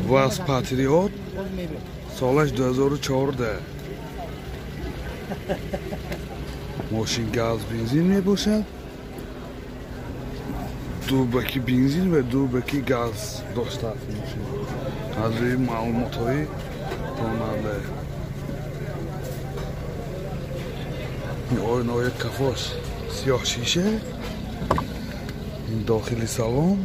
ВАЗ Патриот, солаш 2014. Мошин газ бензин мебошад. Ду баки бензин ва ду баки газ доштааст мошин. Аз рӯи маълумотҳои ронанда. Оинаҳои қафош сиёҳ шиша. Ин дохили салон.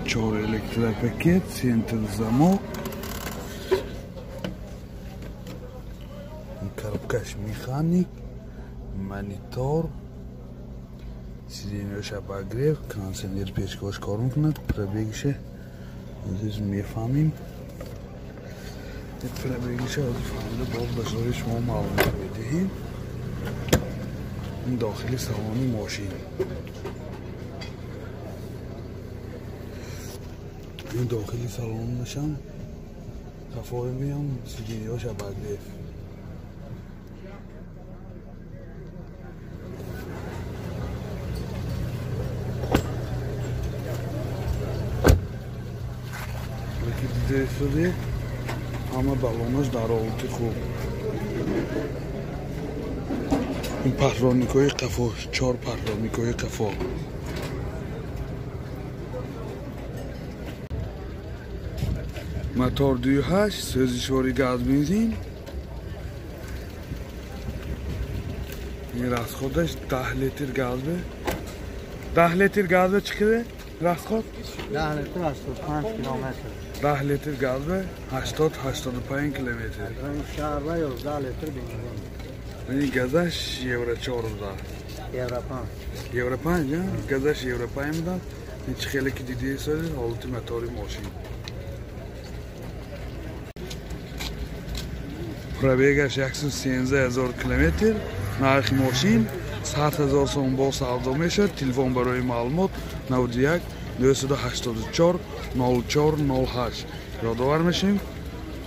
Чор электропакет, центр замок. Коробкаш механик, монитор, сиденьяш обогрев, кондиционер печкош кор мекунад, пробегиша азиз мефаҳмем. Пробегиша ҳозир фаҳмида боз ба шумо шумо маълумот медиҳем. Ин дохили салони мошин. Ин дохили салонашам қафои меям, сиденьяш обогрев. Дида ҳама баллонаш дар ҳолати хуб. Ин парроникҳои қафо, чор парроникҳои қафо. Мотор 2.8, сӯзишвори газ бензин. Ин расходаш 10 литр газ бе. 10 литр газ бе чӣ қадар расход? 10 литр 85 километр. 10 литр газ бе 80-85 километр. Шаҳрба 11 литр бензин. Ин газаш евро 4 буда. Евро 5. Евро 5, я? Газаш евро 5 буда. Ин чӣ хеле ки дидӣ соли ҳолати мотори мошин. Пробегаш 113 000 километр. Нархи мошин 100 000 сом бо савдо мешавад. Телефон барои маълумот 91 984 04 08. Ёдовар мешавем,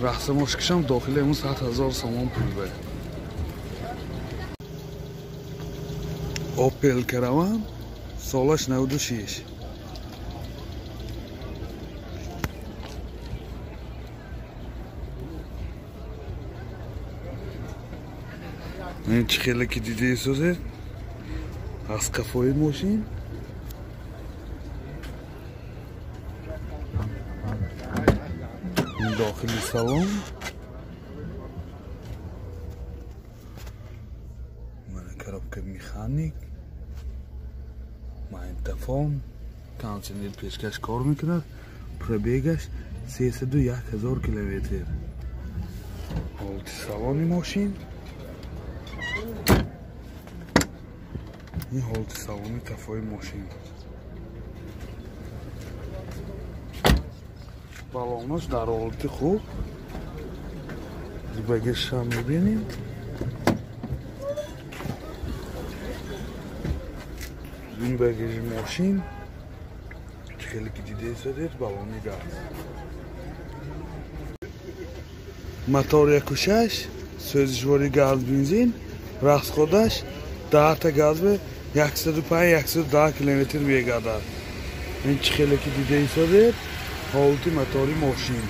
рақса мошкишам дохили ҳамун 100 000 сомон пул бе. Opel Caravan, солаш 96. Ин чӣ хеле ки дидӣ созед аз қафои мошин. Ин дохили салон. Мана коробка механик, магнитофон, кондиционер пешкаш кор мекунад. Пробегаш 301 000 километр. Ҳолати салони мошин. Ин ҳолати салони қафои мошин. Баллонаш дар ҳолати хуб. Багажшам мебинем. Ин багажи мошин чӣ хеле ки дида истодед, баллони газ. Мотор 1.6, сӯзишвори газ бензин, расходаш 10 та газ бе 105-110 километр мегардад. Ин чӣ хеле ки дида истодед, ҳолати мотори мошин.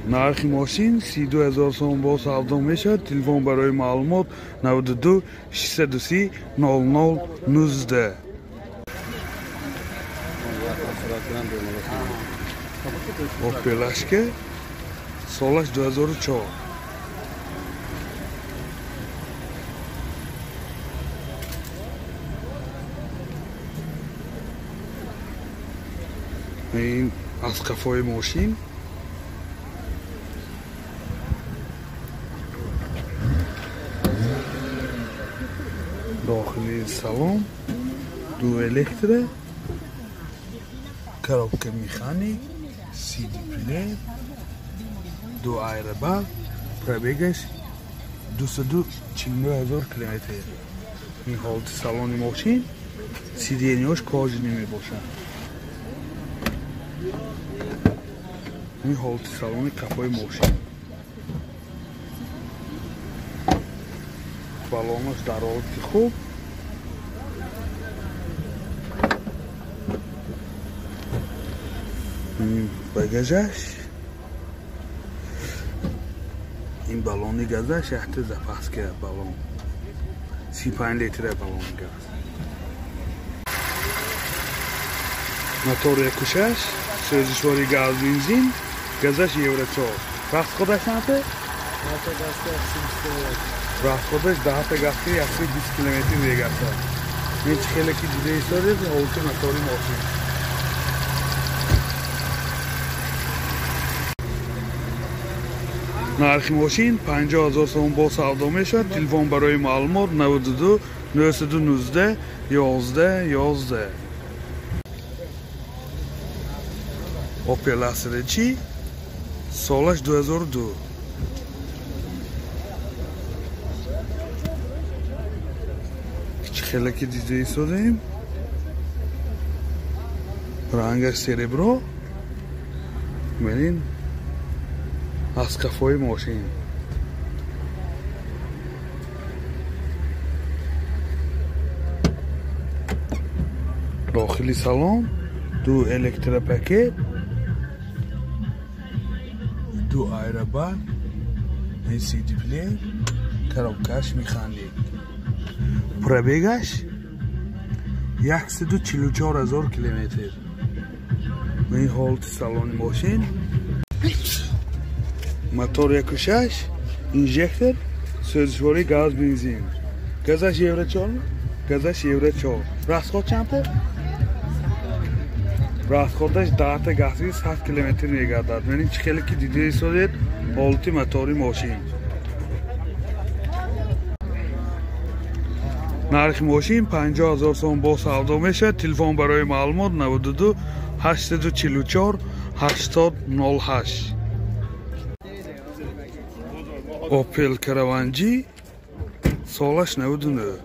Нархи мошин 32 000 сом бо савдо мешавад. Телефон барои маълумот 92 630 00 19. Opel Ashka, солаш 2004. Ин аз қафои мошин. Дохили салон ду электро, коробка механик, CD плеер, ду аэробаг, пробегаш 249 000 километр. Ин ҳолати салони мошин, сиденьяш кожаный мебошад. Ин ҳолати салони қафои мошин. Баллонаш дар ҳолати хуб. Ин багажаш, ин баллони газаш, якта запаска баллон. 35 литра баллони газ. Мотор 1.6, сӯзишвори газ бензин, газаш евро 4. Расходаш чанд? Расходаш 10 газки 120 километр мегардад. Ин чӣ хеле ки дида истодед, ҳолати мотори мошин. Нархи мошин 50 000 сомон бо савдо мешавад. Телефон барои маълумот 92 919 11 11. Opel Astra G, солаш 2002. Чӣ хеле ки дида истодем, рангаш серебро. Мебинед аз қафои мошин. Дохили салон ду электропакет, ду аэробак, CD плеер, коробкаш механик. Пробегаш 144 000 километр. Ин ҳолати салони мошин. Мотор 1.6, инжектор, сӯзишвори газ бензин. Газаш евро 4, газаш евро 4. Расход чанд? Расходаш 10 гази 100 километр мегардад. Мебинед чӣ хеле ки дида истодед ҳолати мотори мошин. Нархи мошин 50 000 сомон бо савдо мешавад. Телефон барои маълумот 92 844 80 08. Opel Caravan G, солаш 99.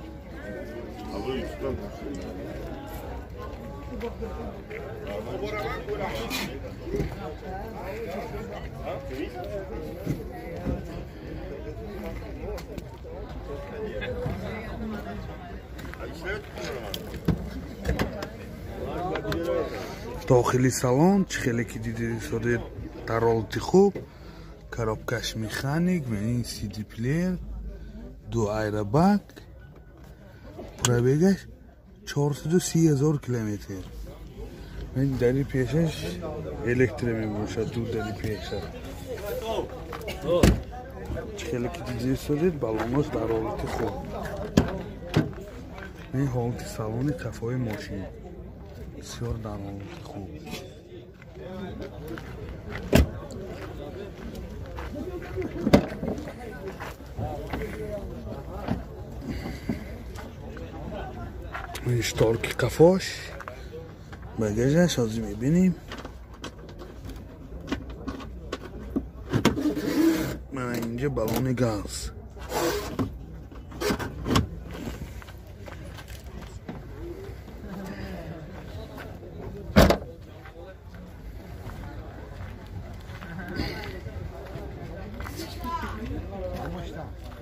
Дохили салон чӣ хеле ки дида истодед дар ҳолати хуб. Коробкаш механик, ин CD плеер, ду аэробак, пробегаш 430 000 километр. Ин дари пешаш электро мебошад, ду дари пеша. Чӣ хеле ки дида истодед баллонаш дар ҳолати хуб. Ин ҳолати салони қафои мошин бисёр дар ҳолати хуб. Шторки қафош, багажаш ҳозир мебинем. Мана инҷа баллони газ.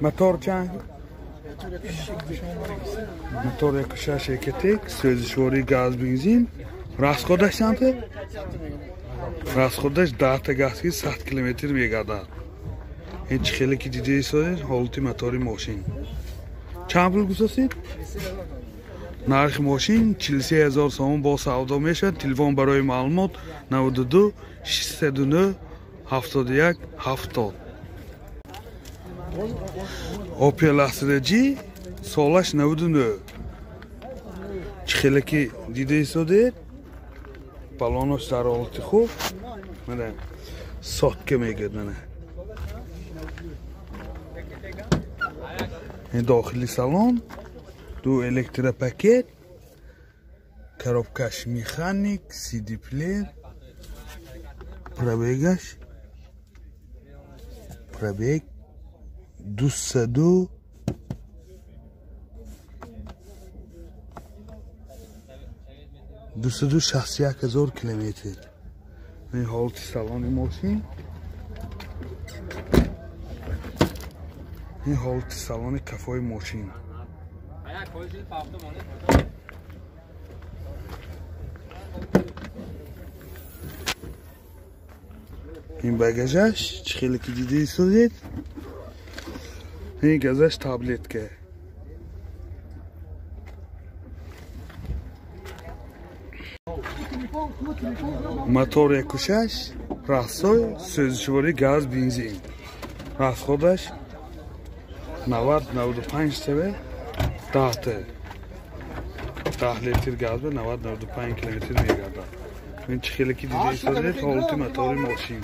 Мотор чанд? Мотор 1.6 екатек, сӯзишвори газ бензин. Расходаш чанд? Расходаш 10 газки 100 километр мегардад. Ин чӣ хеле ки дида истодед ҳолати мотори мошин. Чанд пул гузоштед? Нархи мошин 43 000 сомон бо савдо мешавад. Телефон барои маълумот 92 609 71 70. Opel Astra G, солаш 99. Чӣ хеле ки дида истодед, баллонош дар ҳолати хуб. Мана сотка мегӯяд. Мана ин дохили салон, ду электропакет, коробкаш механик, CD плеер, пробегаш пробег 261 000 километр. Ин ҳолати салони мошин. Ин ҳолати салони қафои мошин. Ин багажаш чӣ хеле ки дида истодед. Ин газаш таблетка. Мотор 1.6 расой сӯзишворӣ газ бензин. Расходаш 90-95 ТВ 10 10 литр газ ба 90-95 километр мегардад. Ин чӣ хеле ки дида истодед ҳолати мотори мошин.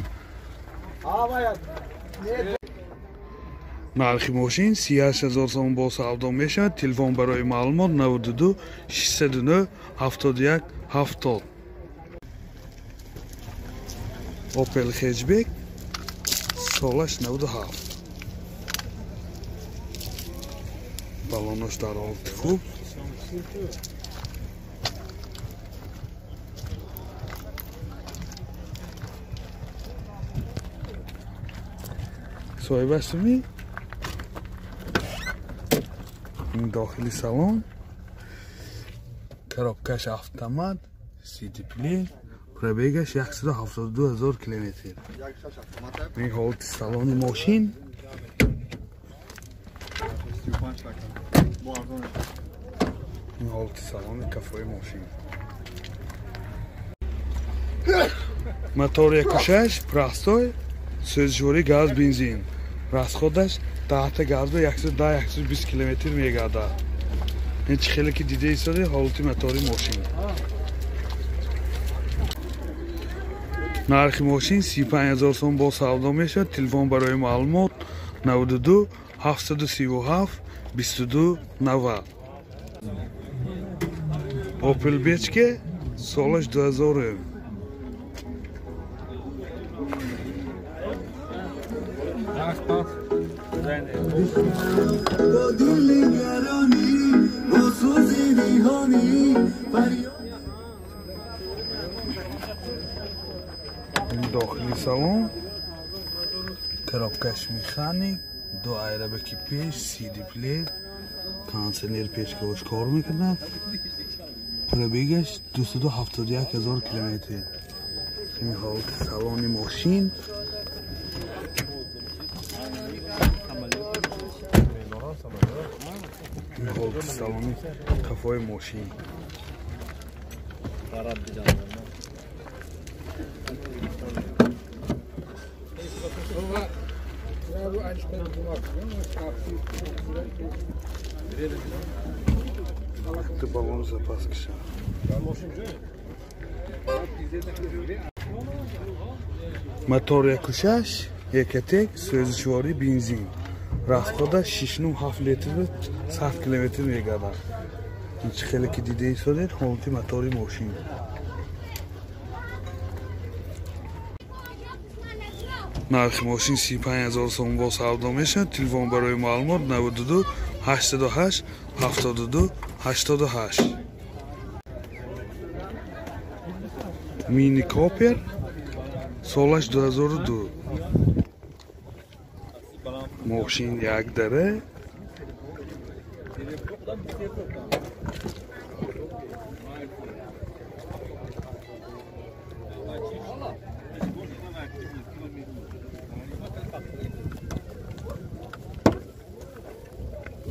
Нархи мошин 38 000 сомон бо савдо мешавад. Телефон барои маълумот 92 609 71 70. Opel Hatchback солаш 97. Балонаш дар ҳолати хуб. Соҳибаш суми? Ин дохили салон. Коробкаш автомат, CD плеер. Пробегаш 172 000 километр. Ин ҳолати салони мошин. Ин ҳолати салони кафои мошин. Мотор 1.6 простой, сӯзишворӣ газ бензин. Расходаш 10 газ ба 110-120 километр мегардад. Ин чӣ хеле ки дида истодед ҳолати мотори мошин. Нархи мошин 35 000 сом бо савдо мешавад. Телефон барои маълумот 92 737 22 90. Opel Бечке солаш 2000. Дохили салон коробкаш механик, ду айрабаки пеш, CD плеер, кондиционер пешкавош кор мекунад. Пробегаш 271 000 километр. Ин ҳолати салони мошин. Ин ҳолати салони қафои мошин. Ду балон запас киша. Мотор 1.6 Екотек сӯзишворӣ бензин. Расходаш 6,7 литр 100 километр мегардад. Ин чӣ хеле ки дида истодед ҳолати мотори мошин. Нархи мошин 35 000 сом бо савдо мешавад. Телефон барои маълумот 92 808 72 88. Мини Копер солаш 2002. Мошин як дара.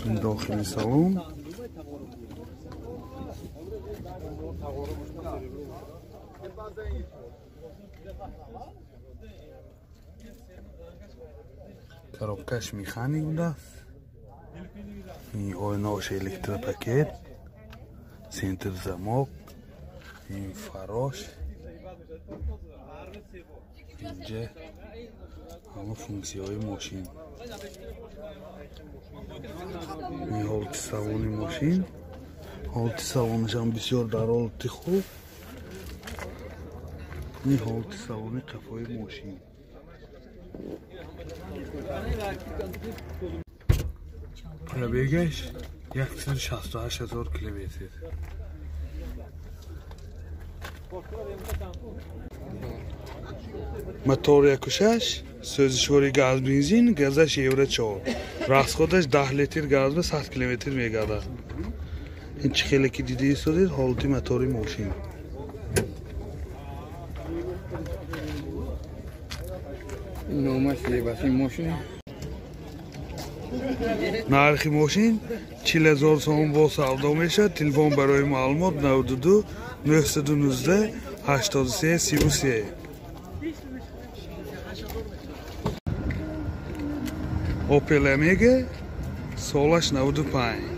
Дохили салон. Коробкаш механик будааст. Ин оинааш электропакет, центр замок, ин фарош. Инҷа ҳама функсияҳои мошин. Ин ҳолати салони мошин. Ҳолати салонашам бисёр дар ҳолати хуб. Ин ҳолати салони қафои мошин. Пробегаш 168 000 километр. Мотор 1.6 сӯзишворӣ газ бензин, газаш евро 4. Расходаш 10 литр газ ба 100 километр мегардад. Ин чӣ хеле ки дида истодед ҳолати мотори мошин. Нархи мошин 40 000 сомон бо савдо мешавад. Телефон барои маълумот 92 919 83 33. Opel Omega солаш 95.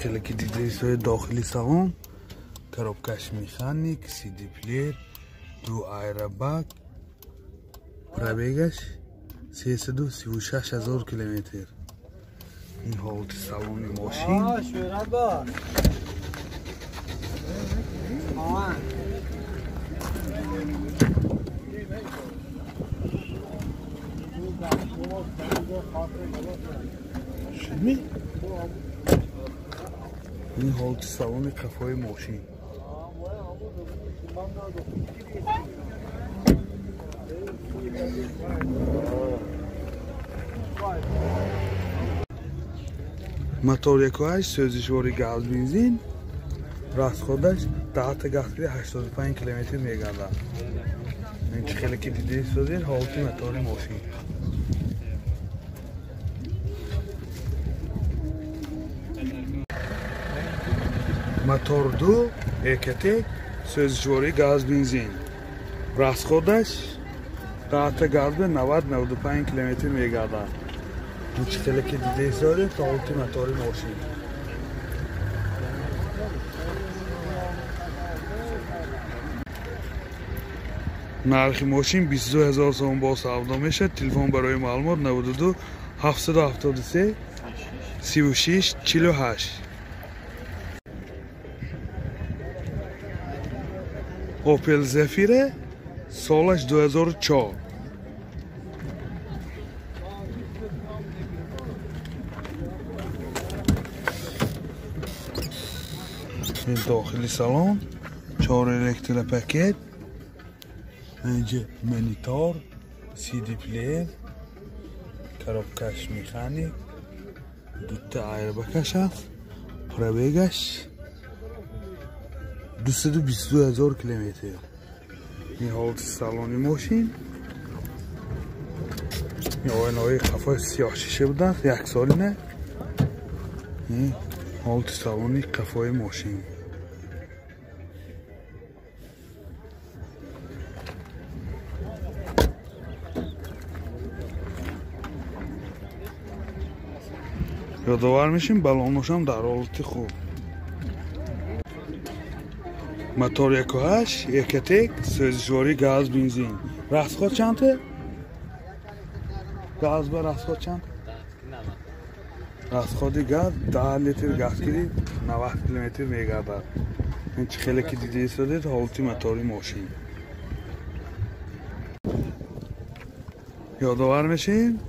Хеле ки дидаи дохили салон, коробкаш механик, CD плеер, ду аэробаг, пробегаш 336 ҳазор километр. Ин ҳолати салони мошин. Шудми? Ин ҳолати салони қафои мошин. Мотор 1.8, сӯзишвори газ бензин, расходаш 10 газкири 85 километр мегардад. Ин чӣ хеле ки дидаи созед ҳолати мотори мошин. Мотор 2, ЭКТ, сӯзишвории газ бензин. Расходаш 10 газ ба 90-95 километр мегардад. Ин чӣ хеле ки дидаи созед ҳолати мотори мошин. Нархи мошин 22 000 сомон бо савдо мешавад. Телефон барои маълумот 92 773 36 48. Opel Zafira солаш 2004. Ин дохили салон, 4 электропакет, инҷа монитор, CD плеер, коробкаш механик, дута аэробакаш аст, пробегаш 222 ҳазор километр. Ин ҳолати салони мошин. Ин оинаҳои қафои сиёҳ шиша буданд, як солина. Ин ҳолати салони қафои мошин. Ёдовар мешем, балоношам дар ҳолати хуб. Мотор 1.8, ЭКТ, сӯзишвории газ бензин. Расход чанд? Газ ба расход чанд? Расходи газ 10 литр газгирӣ 90 километр мегардад. Ин чӣ хеле ки дидаи содед ҳолати мотори мошин. Ёдовар мешем,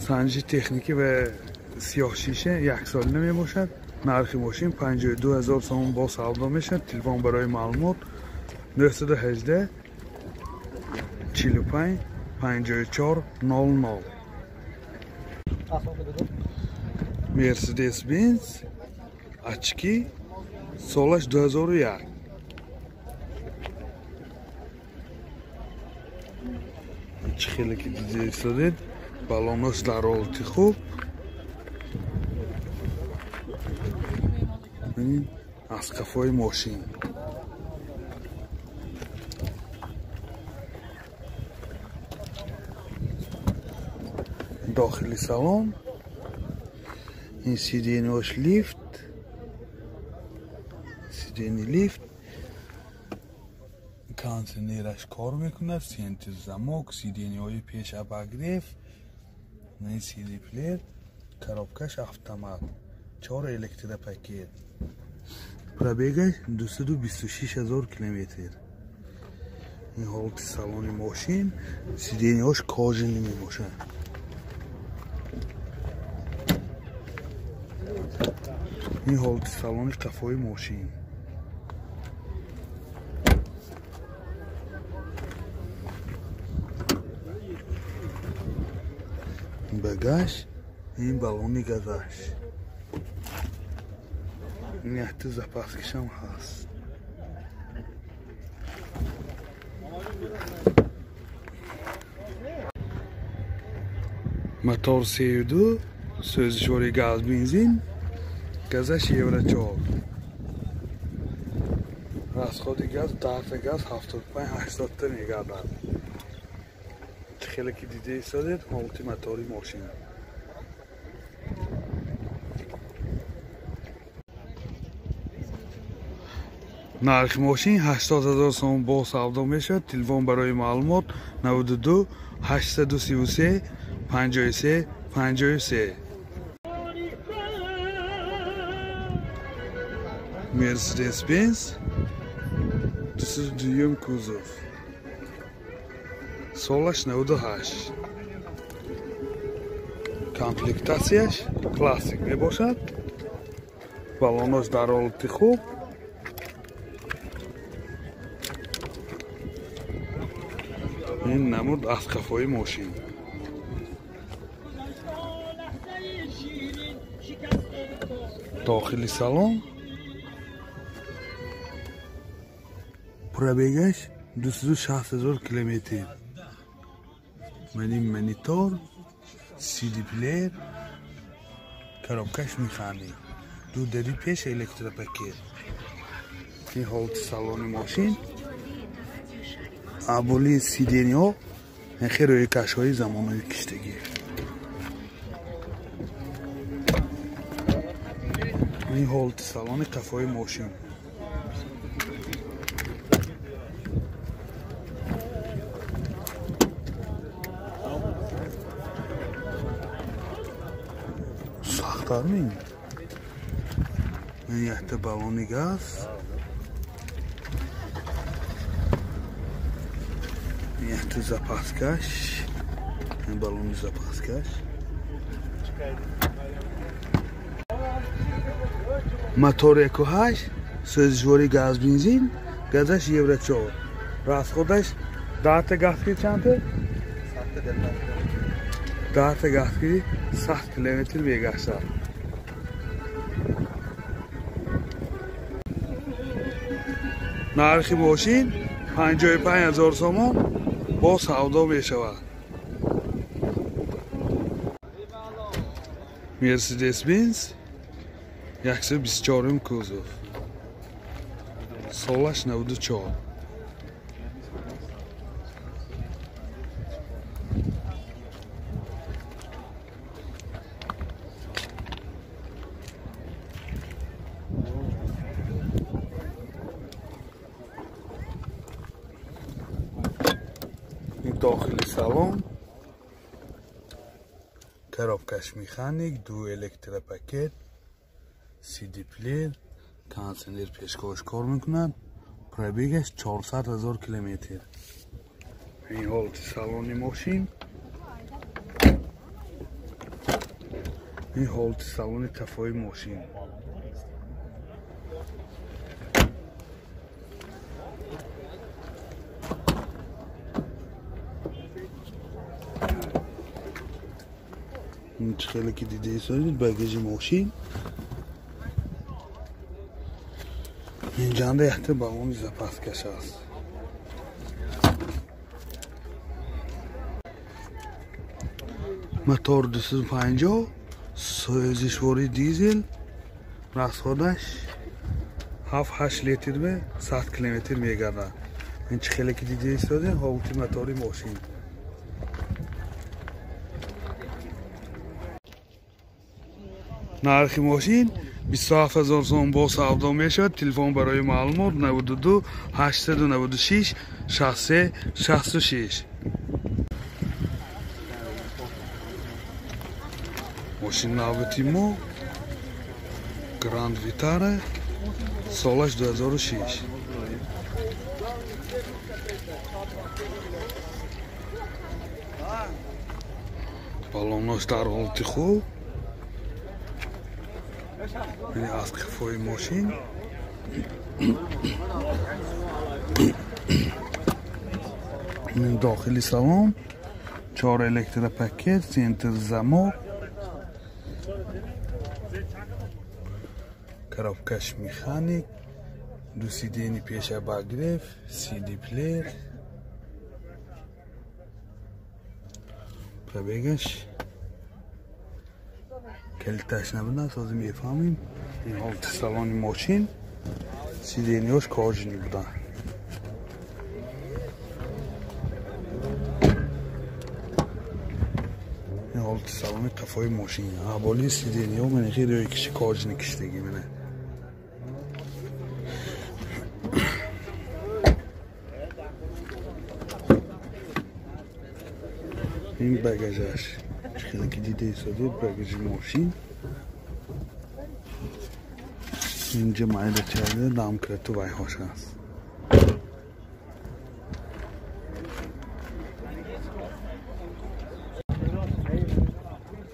санҷи техникӣ ва сиёҳшиша як солина мебошад. Нархи мошин 52 000 сомон бо савдо мешавад. Телефон барои маълумот 918 45 54 00. Mercedes Benz очки солаш 2001. Чӣ хеле ки дидаи содед, балонош дар ҳолати хуб. Аз қафои мошин. Дохили салон, ин сиденьош лифт, сидени лифт, кондиционераш кор мекунад, сентр замок, сиденьои пеш обогрев, ин CD плеер, коробкаш автомат, 4 электропакет. Пробегаш 226 ҳазор километр. Ин ҳолати салони мошин, сиденьош кожаный мебошад. Ин ҳолати салони қафои мошин. Багаж, ин баллони газаш. Ин якта запаскашам ҳаст. Мотор 32, сӯзишвори газ бензин, газаш евро 4. Расходи газ 10 газ 75-80 та мегардад. Хеле ки дида истодед ҳолати мотори мошин. Нархи мошин 80 000 сом бо савдо мешавад. Телефон барои маълумот 92 833 53 53. Mercedes-Benz 202 кузов. Солаш 98. Комплектатсияш классик мебошад. Баллонош дар ҳолати хуб. Ин намуд аз қафои мошин. Дохили салон пробегаш 260 000 километр. Мани монитор, CD плеер, коробкаш механик, ду дари пеш электропакет. Ин ҳолати салони мошин. Аболи сидениҳо хеле рӯйкашҳои замонави киштагӣ. Ин ҳолати салони қафои мошин. Сахттар ми? Ин якта баллони газ. Якта запаскаш. Ин баллони запаскаш. Мотор 1.8, сӯзишвори газ бензин, газаш евро 4. Расходаш 10 газки чанд? 10 газки 100 километр мегашад. Нархи мошин 55 000 сомон бо савдо мешавад. Mercedes-Benz 124 кузов. Солаш 94. Дохили салон коробкаш механик, ду электропакет, CD плеер, кондиционер пешкош кор мекунад. Пробегаш 400 000 километр. Ин ҳолати салони мошин. Ин ҳолати салони қафои мошин. Ин хеле ки дида истодед багажи мошин. Инҷанда якта баллони запаскаш аст. Мотор 250, сӯзишвори дизел, расходаш 7-8 литр бе 100 километр мегардад. Ин чӣ хеле ки дида истодед ҳолати мотори мошин. Нархи мошин 27 000 сом бо савдо мешавад. Телефон барои маълумот 92 896 63 66. Мошин навбати мо Гранд Витара, солаш 2006. Баллонош дар ҳолати хуб. Аз қифои мошин. Дохили салон 4 электропакет, центр замок, коробкаш механик, ду сидени пеш обогрев, CD плеер. Пробегаш калиташ набуда, созӣ мефаҳмем. Ин ҳолати салони мошин, сидениҳош кожини буданд. Ин ҳолати салони қафои мошин, ҳаволи сидениҳо мана хеле киши кожини киштагӣ мана. Ин багажаш хеле ки дида истодед, багажи мошин. Инҷа майда чарда дамкрату вайҳош аст.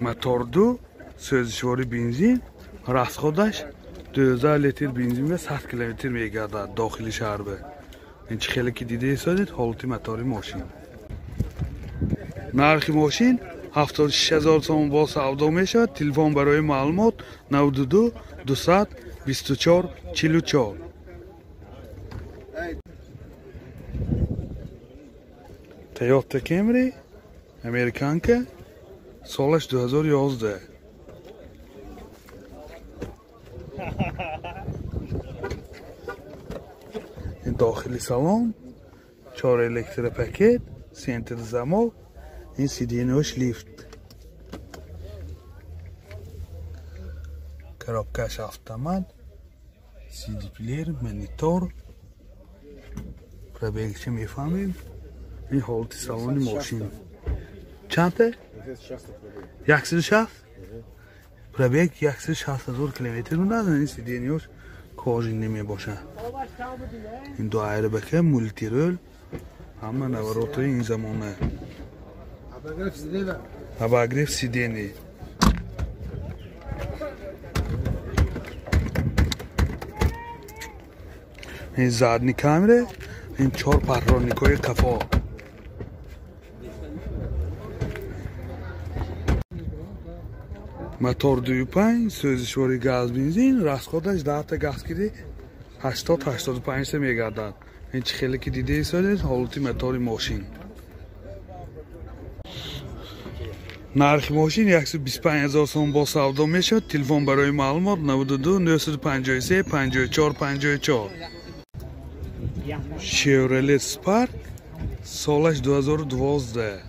Мотор 2, сӯзишвори бензин, расходаш 12 литр бензин ва 100 километр мегардад дохили шаҳр. Ин чӣ хеле ки дида истодед, ҳолати мотори мошин. Нархи мошин 76 000 сомон бо савдо мешавад. Телефон барои маълумот 92 200 24 44. Toyota Camry американка, солаш 2011. Ин дохили салон 4 электропакет, центр замок, ин сидениҳош лифт, коробкаш автомат, CD плеер, монитор. Пробегчи мефаҳмем. Ин ҳолати салони мошин. Чанд? 160? Пробег 160 000 километр будааст. Ин сидениҳош кожини мебошад. Ин ду айрбака, мултирол, ҳама наворотҳои ин замона. Обогрев сидений. Ин задни камера, ин 4 патроникҳои қафо. Мотор 2.5, сӯзишвори газ бензин, расходаш 10 та газ киди 80-85 та мегардад. Ин чӣ хеле ки дида истодед, ҳолати мотори мошин. Нархи мошин 125 000 сомон бо савдо мешавад. Телефон барои маълумот 92 953 54 54. Chevrolet Spark, солаш 2012.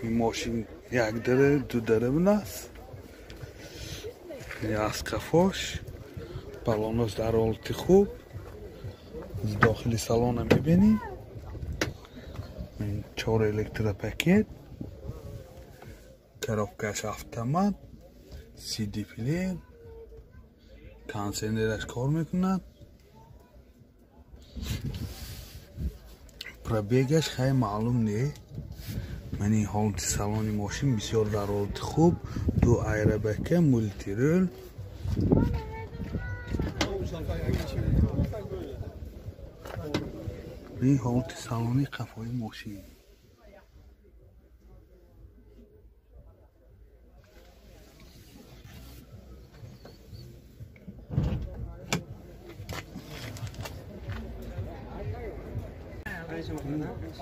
Ин мошин як дара, ду дара будааст. Аз қафош балонаш дар ҳолати хуб. Аз дохили салона мебинем. 4 электропакет, коробкаш автомат, CD плеер, кондиционераш кор мекунад. Пробегаш хай маълум не. Ман ин ҳолати салони мошин бисёр дар ҳолати хуб. Ду айрабака, мултирол. Ин ҳолати салони қафои мошин.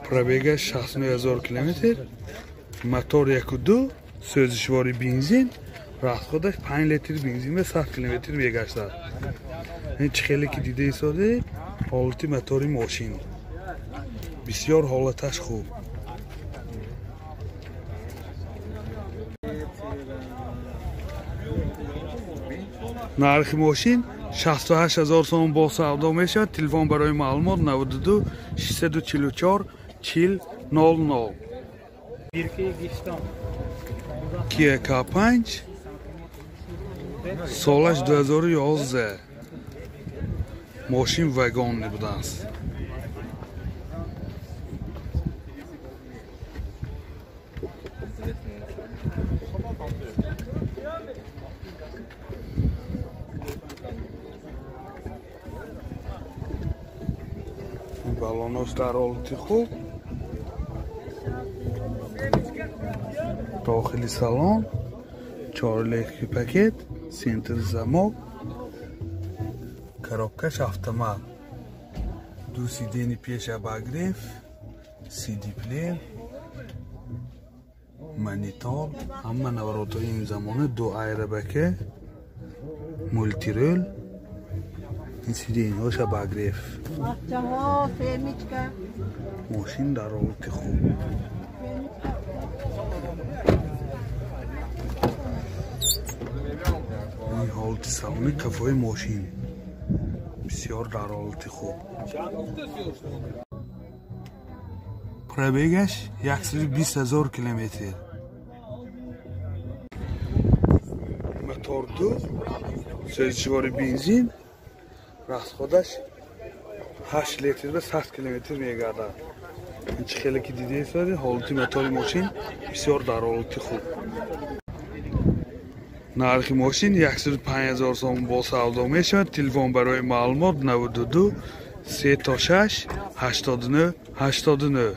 Пробегаш 69 000 километр, мотор 1.2, сӯзишвори бензин, расходаш 5 литр бензин ва 100 километр мегаштад. Ин чӣ хеле ки дида истодед, ҳолати мотори мошин бисёр ҳолаташ хуб. Нархи мошин 68 000 сомон бо савдо мешавад. Телефон барои маълумот 92 644 40 00. Kia K5, солаш 2011. Мошин вагонни будааст. Балонош дар ҳолати хуб. Дохили салон 4 литри пакет, центр замок, коробкаш автомат. Ду сидени пеш обогрев, CD плеер, монитор, ҳама наворотҳои ин замона, ду аэробаке, мултирол, ин сидениҳош обогрев. Мошин дар ҳолати хуб. Ин ҳолати салони қафои мошин бисёр дар ҳолати хуб. Пробегаш 120 000 километр. Мотор 2, сӯзишвори бензин, расходаш 8 литр ба 100 километр мегардад. Ин чӣ хеле ки дидаед, ҳолати мотори мошин бисёр дар ҳолати хуб. Нархи мошин 105 000 сом бо савдо мешавад. Телефон барои маълумот 92 36 89 89.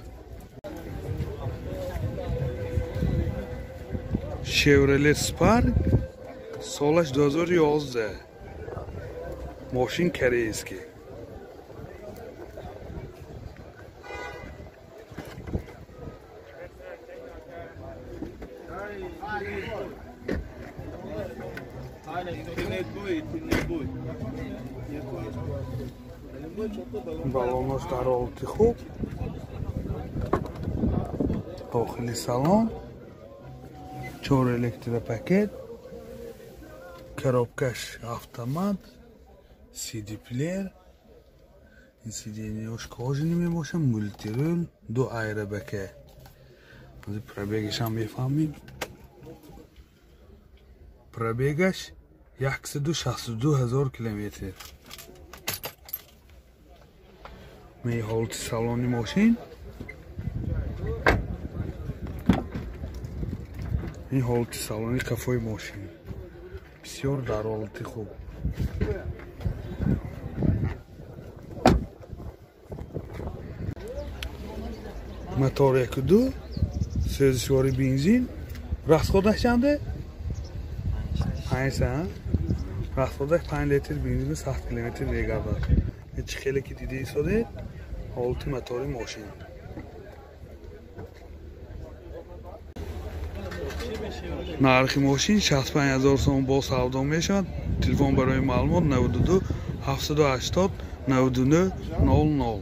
Chevrolet Spark солаш 2011. Мошин корейский. Балонош дар ҳолати хуб. Дохили салон 4 электропакет, коробкаш автомат, CD плеер, ин сидениҳош кожаный мебошад, мултирол, ду аэробаке. Пробегашам мефаҳмем. Пробегаш 162 000 километр. Ҳолати салони мошин. Ин ҳолати салони қафои мошин бисёр дар ҳолати хуб. Мотор 1.2, сӯзишвори бензин. Расходаш чанде? 5. Расходаш 5 литр бензин 100 километр мегардад. Чӣ хеле ки дидаед, ҳолати мотори мошин. Нархи мошин 65 000 сом бо савдо мешавад. Телефон барои маълумот 92 780 99 00.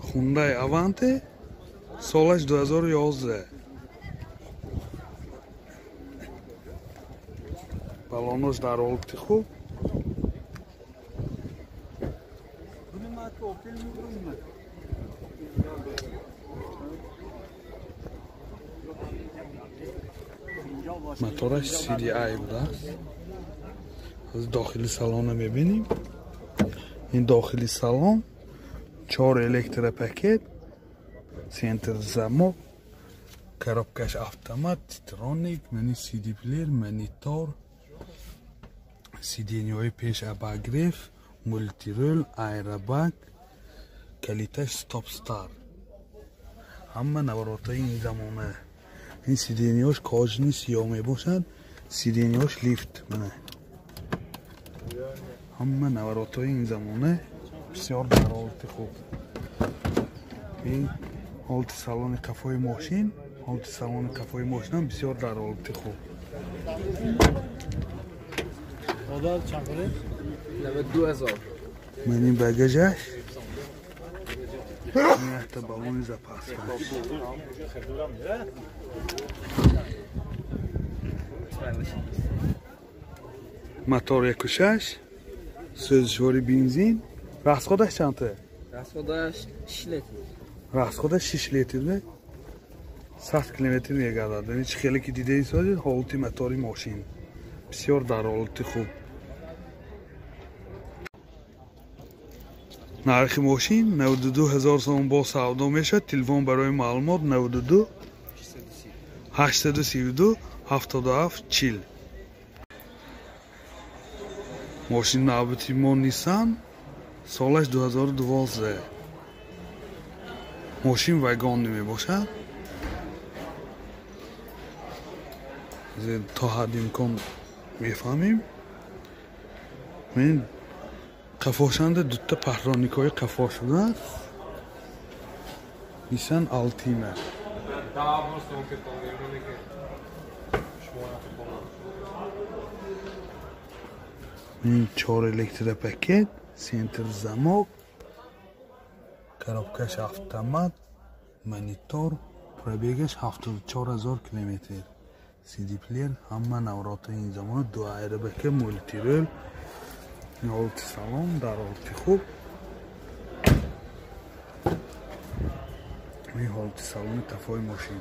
Hyundai Avante солаш 2011. Балонош дар ҳолати хуб. Мотораш CDI будааст. Аз дохили салона мебинем. Ин дохили салон 4 электропакет, центр замок, коробкаш автомат, титроник, мани CD плеер, монитор, сидениҳои пеш обогрев, мултирол, аэробак, калиташ стоп старт. Ҳама наворотҳои ин замона. Ин сидениҳош кожаный сиёҳ мебошад, сидениҳош лифт. Ҳама наворотҳои ин замона бисёр дар ҳолати хуб. Ин ҳолати салони қафои мошин, ҳолати салони қафои мошинам бисёр дар ҳолати хуб. Ман ин багажаш, якта балони запаскаш. Мотор 1.6, сӯзишвори бензин. Расходаш чанд? Расходаш 6 литр. Расходаш 6 литр, 100 километр мегардад. Чӣ хеле ки дидаед, ҳолати мотори мошин бисёр дар ҳолати хуб. Нархи мошин 92 000 сом бо савдо мешавад. Телефон барои маълумот 92 832 77 40. Мошин навбати мо Nissan Солаш 2012. Мошин вагон мебошад. То ҳадди имкон мефаҳмем. Мен қафошанда дутта пахроникҳои қафо шудааст. Nissan Altima. Ин 4 электропакет, центр замок, коробкаш автомат, монитор, пробегаш 74 000 километр. CD плеер, ҳама навроти ин замона, ду аэробака, мультирул, ҳолати салон дар ҳолати хуб. Ин ҳолати салони қафои мошин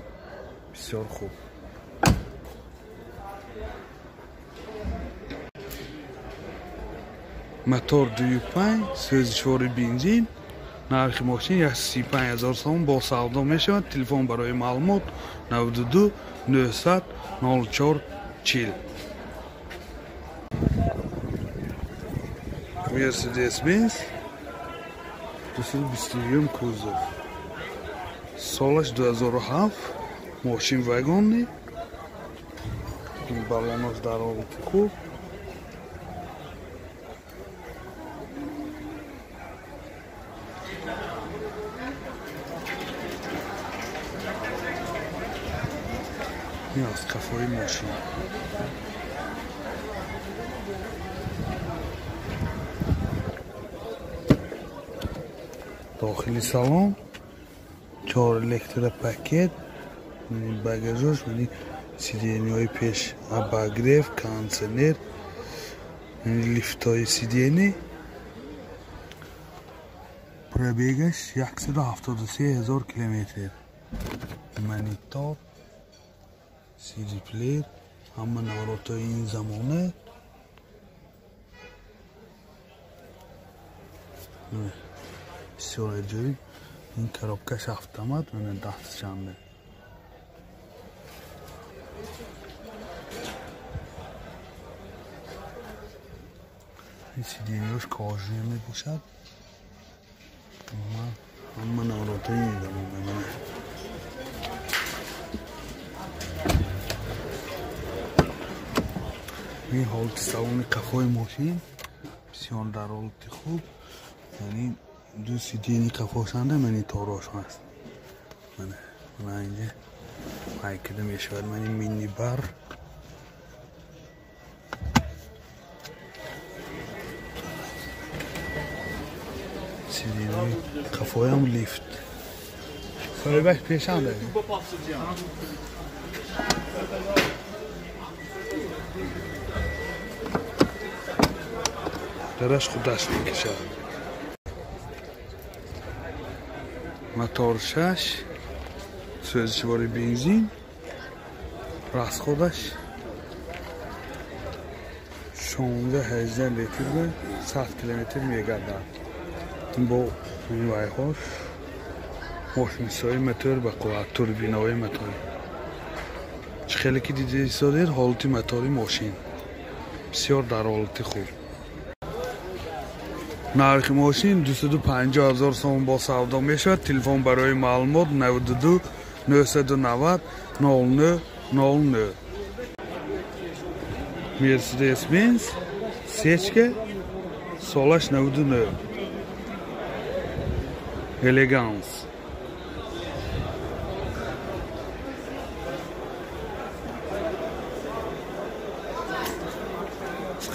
бисёр хуб. Мотор 2.5, сӯзишвори бензин, нархи мошин 135 000 сомон бо савдо мешавад. Телефон барои маълумот 92 900 04 40. Mercedes-Benz 221 кузов. Солаш 2007, мошин вагонни, балонош дар ҳолати хуб. Ин аз қафои мошин. Дохили салон 4 электропакет, багажош, сиденьяҳои пеш обогрев, кондиционер, лифтҳои сиденья. Пробегаш 173 000 километр. Монитор, CD плеер, ҳама навротҳои ин замона. Бисёр аҷоиб. Ин коробкаш автомат, мана дастшанда. Ин сиденьяш кожаный мебошад. Ҳама навротҳои ин замона. Мана ин ҳолати салони қафои мошин бисёр дар ҳолати хуб. Яъне ду сиденьи қафошанда мониторҳош ҳаст. Мана мана инҷа ҳайкада мешавад. Мани мини-бар. Сиденьи қафоям лифт. Соҳибаш пешанда. Дараш худаш мекашад. Мотор 6, сӯзишвори бензин, расходаш 16-18 литр ба 100 километр мегардад. Бо вайҳош мошинсои мотор ба қувват, турбинаҳои мотор. Чӣ хеле ки дида истодед, ҳолати мотори мошин бисёр дар ҳолати хуб. Нархи мошин 250 000 сомон бо савдо мешавад. Телефон барои маълумот 92 990 09 09. Mercedes-Benz Сечка, солаш 99. Элеганс.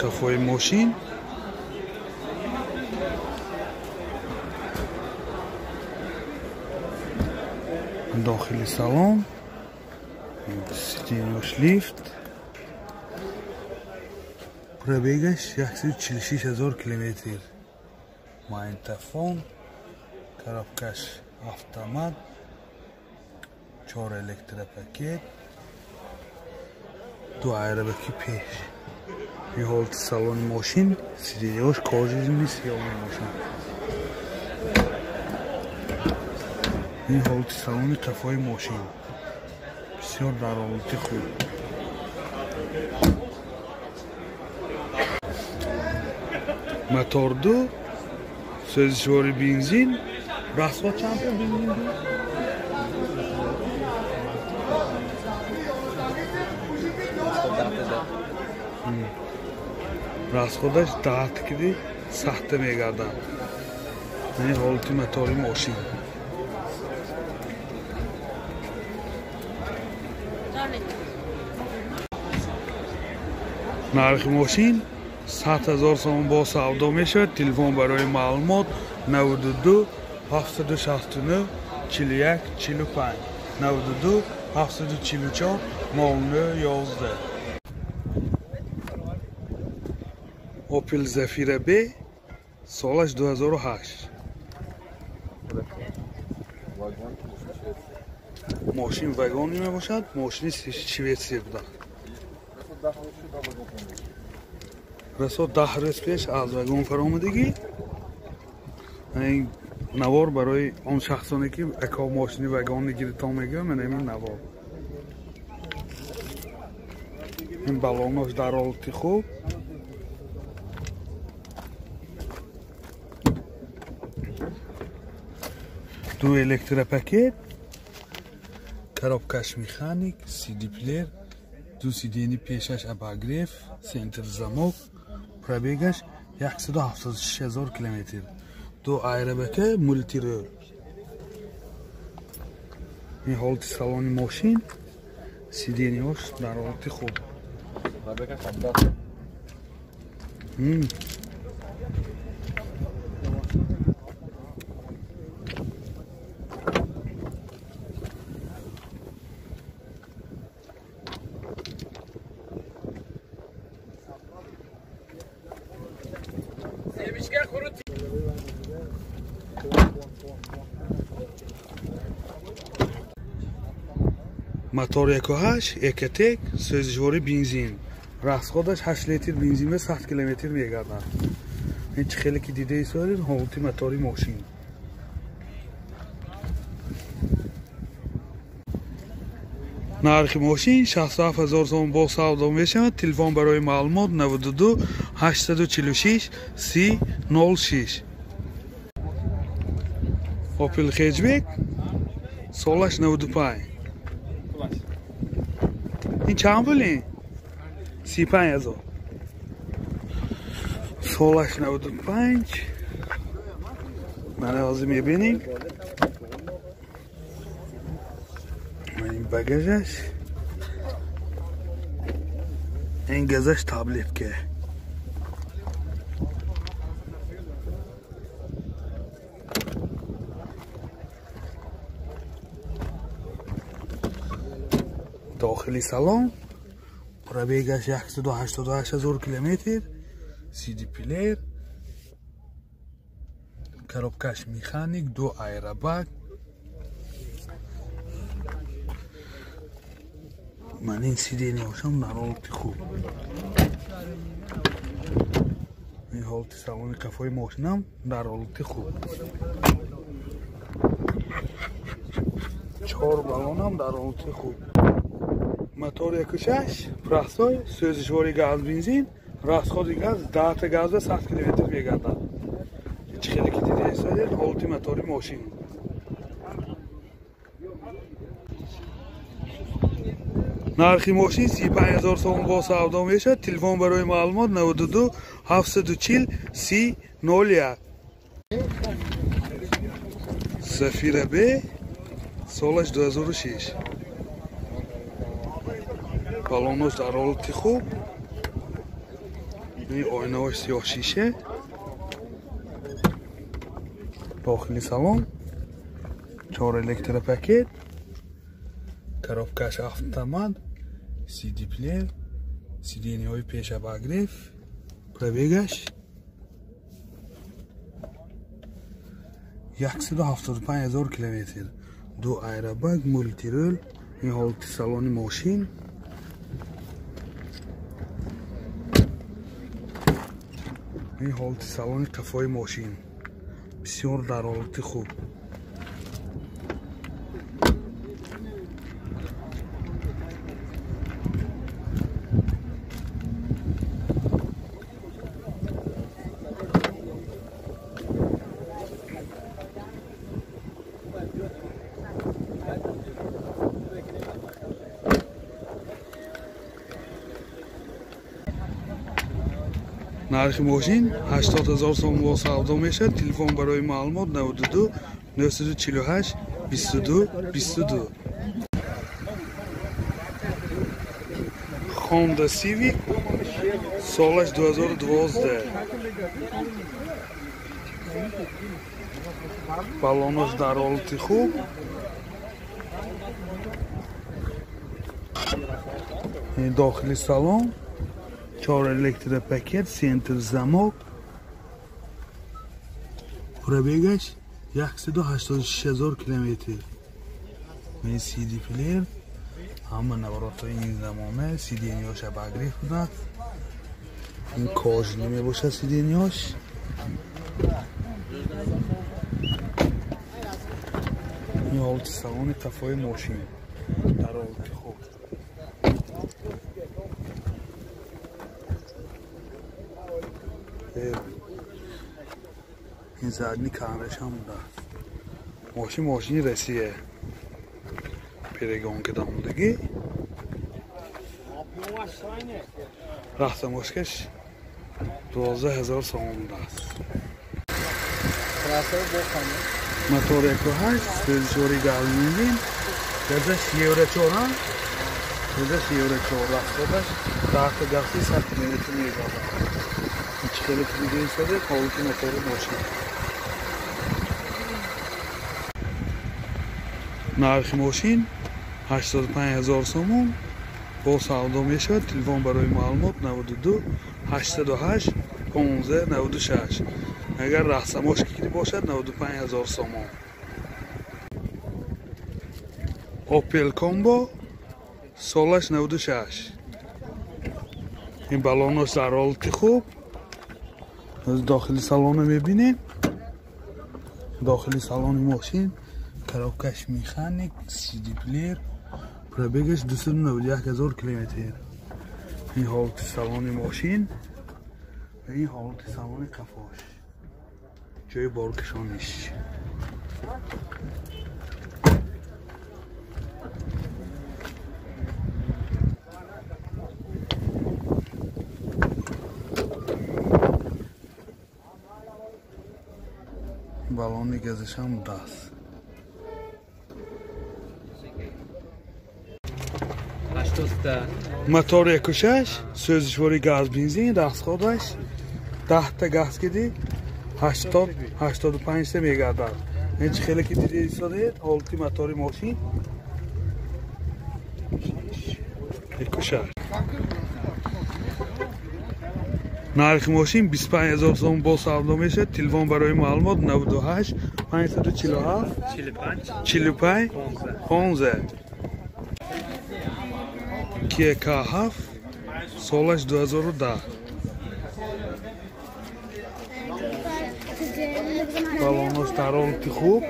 Қафои мошин дохили салон, сиденьяш лифт, пробегаш 146 000 километр. Магнитофон, коробкаш автомат, 4 электропакет, ду аэробаки пеш. Ин ҳолати салони мошин, сиденьяш кожаный сиёҳ мебошад. Ин ҳолати салони қафои мошин бисёр дар ҳолати хуб. Мотор 2, Сӯзишвори бензин. Расход чанд пул бензин? Расходаш даҳта киди сахта мегардад. Ин ҳолати мотори мошин. Нархи мошин 100 000 сомон бо савдо мешавад. Телефон барои маълумот 92 769 41 45 92 744 09 11. Opel Zafira B солаш 2008. Мошин вагони мебошад, мошини Шветсия буда. Расо 10 рӯз пеш аз вагон фаромадагӣ. Ин навор барои он шахсоне ки ака мошини вагони гиритон мегӯям, ман ин навор. Ин балонош дар ҳолати хуб. Ду электропакет, коробкаш механик, CD плеер, ду сидени пешаш обогрев, центр замок, пробегаш 176 000 километр. Ду аэробака, мультирол. Ин ҳолати салони мошин, сидениҳош дар ҳолати хуб. Мотор 1.8 Экотек, сӯзишвори бензин. Расходаш 8 литр бензин ва 100 километр мегардад. Ин чӣ хеле ки дидаи соред ҳолати мотори мошин. Нархи мошин 67 000 сомон бо савдо мешавад. Телефон барои маълумот 92 846 30 06. Opel Hatchback солаш 95. Ин чанд пул ин? 35 000. Солаш 95. Мана ҳозир мебинем. Ин багажаш. Ин газаш таблетка. Дохили салон пробегаш 188 000 километр, CD плеер, коробкаш механик, ду аэробак. Ман ин сидениҳошам дар ҳолати хуб. Ин ҳолати салони қафои мошинам дар ҳолати хуб. 4 балонам дар ҳолати хуб. Мотор 1.6 простой, сӯзишвори газ бензин, расходи газ 10 газ ва 100 километр мегардад. Чӣ хеле ки дидаи содед ҳолати мотори мошин. Нархи мошин 35 000 сомон бо савдо мешавад. Телефон барои маълумот 92 740 30 01. Сафира Б солаш 2006. Балонош дар ҳолати хуб. Ин оинаҳош сиёҳ шиша. Дохили салон 4 электропакет, коробкаш автомат, CD плеер, сидениҳои пеш обогрев, пробегаш 175 000 километр. Ду аэробак, мультирол. Ин ҳолати салони мошин. Ин ҳолати салони қафои мошин бисёр дар ҳолати хуб. Нархи мошин 80 000 сом бо савдо мешавад. Телефон барои маълумот 92 948 22 22. Honda Civic солаш 2012. Балонош дар ҳолати хуб. Дохили салон 4 электропакет, центр замок. Пробегаш 186 000 километр. Ин CD плеер, ҳама наворотҳои ин замона сиденьёша багриф буданд. Ин кожаный мебошад сиденьёш. Ин ҳолати салони қафои мошин дар ҳолати хуб. Ин задни камераш ҳам будааст. Мошин мошини Россия. Перегонка дамудагӣ. Рахтамошкаш 12 000 сомон будааст. Мотор 1.8, сӯзишвори газ бензин, газаш евро 4, газаш евро 4, расходаш 10 гази 100 километр мегардад. Чӣ хеле ки дида истода, ҳолати мотори мошин. Нархи мошин 85 000 сомон бо савдо мешавад. Телефон барои маълумот 92 808 15 96. Агар раҳсамош ки бошад 95 000 сомон. Opel Combo солаш 96. Ин балонош дар ҳолати хуб. Аз дохили салонро мебинем. Дохили салони мошин коробкаш механик, CD плеер, пробегаш 291 000 километр. Ин ҳолати салони мошин ва ин ҳолати салони қафош. Ҷои боркашониш. Балони газашам будааст. Мотор 1.6, сӯзишвори газ бензин, расходаш 10 газ киди 80 85 мегардад. Ин чӣ хеле ки дида истодаед, ҳолати мотори мошин 1.6. Нархи мошин 25 000 сом бо савдо мешавад. Телефон барои маълумот 98 547 45 15. Kia K7 солаш 2010. Балонош дар ҳолати хуб.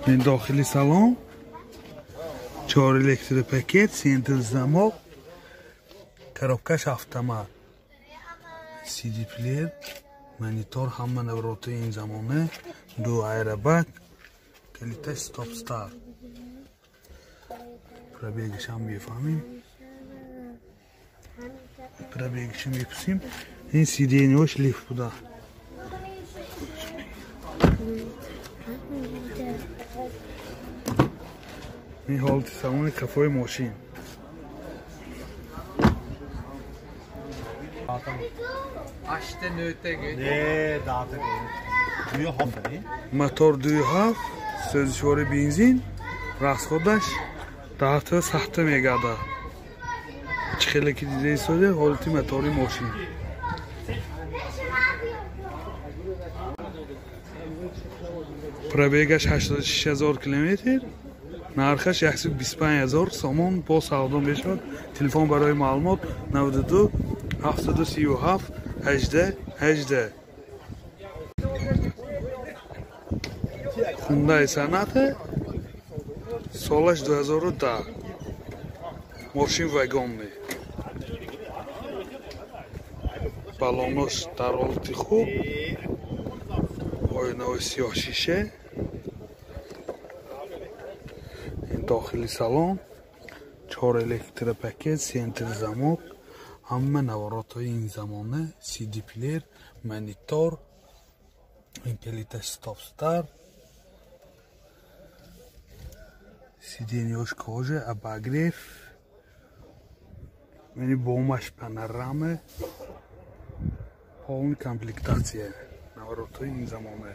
Ин дохили салон 4 электропакет, центр замок, коробкаш автомат, CD плеер, монитор, ҳама навроти ин замона, ду аэробак, калиташ стоп старт. Пробегашам мефаҳмем. Пробегашам мепурсем. Ин сиденьёш лифт буда. Ин ҳолати салони қафои мошин. Мотор 2.7, сӯзишвори бензин, расходаш 10 сахта мегардад. Чӣ хеле ки дида истода, ҳолати мотори мошин. Пробегаш 86 000 километр, нархаш 125 000 сомон бо савдо мешавад. Телефон барои маълумот 92 737 18 18. Hyundai Sonata солаш 2010. Мошин вагонный. Баллонош дар ҳолати хуб. Оинаҳои сиёҳ шише. Ин дохили салон. 4 электропакет, центр замок, ҳама наворотҳои ин замона, CD плеер, монитор, ин калиташ стоп-старт, сиденьяш кожа, обогрев, яъне бомаш панорама, полный комплектация, наворотҳои ин замона.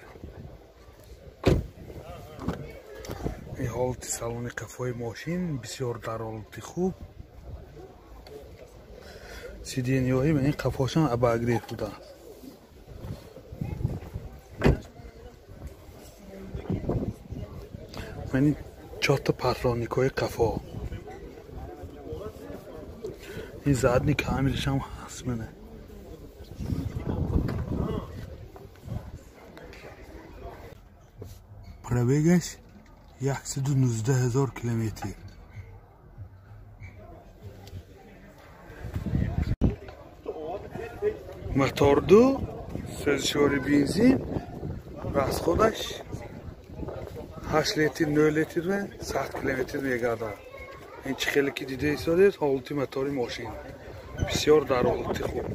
Ин ҳолати салони қафои мошин бисёр дар ҳолати хуб. Сиденьяҳои ин қафошам обогрев буданд. Мани чорта патроникҳои қафо. Ин задний камерашам ҳаст мана. Пробегаш 119 000 километр. Мотор 2, сӯзишвори бензин, расходаш 8 литр, 9 литр ва 100 километр мегардад. Ин чӣ хеле ки дида истодед, ҳолати мотори мошин бисёр дар ҳолати хуб.